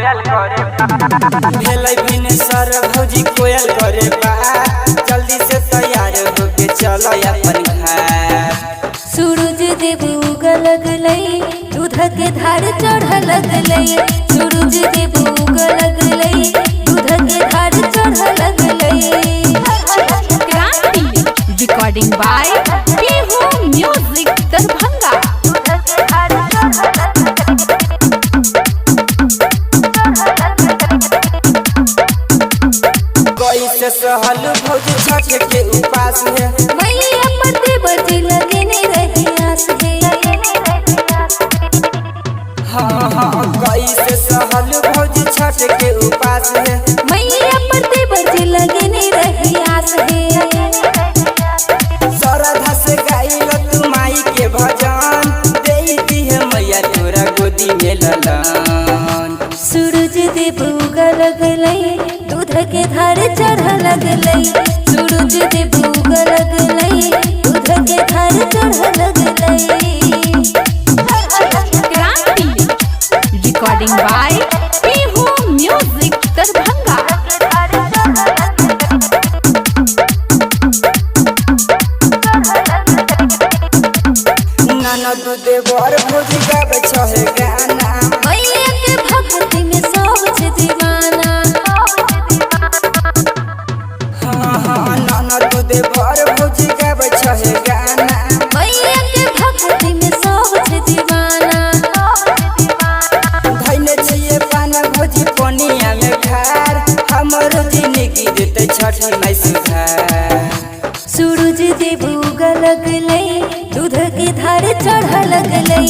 कोयल करे भेलै भिनसर भौजी कोयल करे बा, जल्दी से तैयार होके चल अपन घर। सूरज देव उग लगलै, दूध के धार चढ़ लगलै। सूरज देव उग लगलै, दूध के धार चढ़ लगलै। Kranti recording by Bihu music Darbhanga. कैसे सहल भौजी छठ के उपास है। मैया पति बजी लगने रही आस है। हाँ हाँ, कैसे सहल भौजी छठ के उपास है। मैया पति बजी लगने रही आस है। श्रद्धा से गाइल तू माई के भजन, देती है मैया तोरा गोदी में ललन। सूरज देव उग लगलै, दूध के धार चढ़ लगलै। सूरज देव उग लगलै, दूध के धार चढ़ लगलै। Kranti recording by Bihu music Darbhanga. ननद देवर भौजी गाबै छहे गाना। मैया के भक्ति में सब छै दीवाना। हाँ हाँ, ननद देवर भौजी गाबै छहे गाना। मैया के भक्ति में सब छै दीवाना। धैले छियै पान भौजी पनिया में खार, हमरो जिंदगी देतै छठी माई सुधार। सूरज देव उग लगलै, दूध के धार चढ़ लगलै।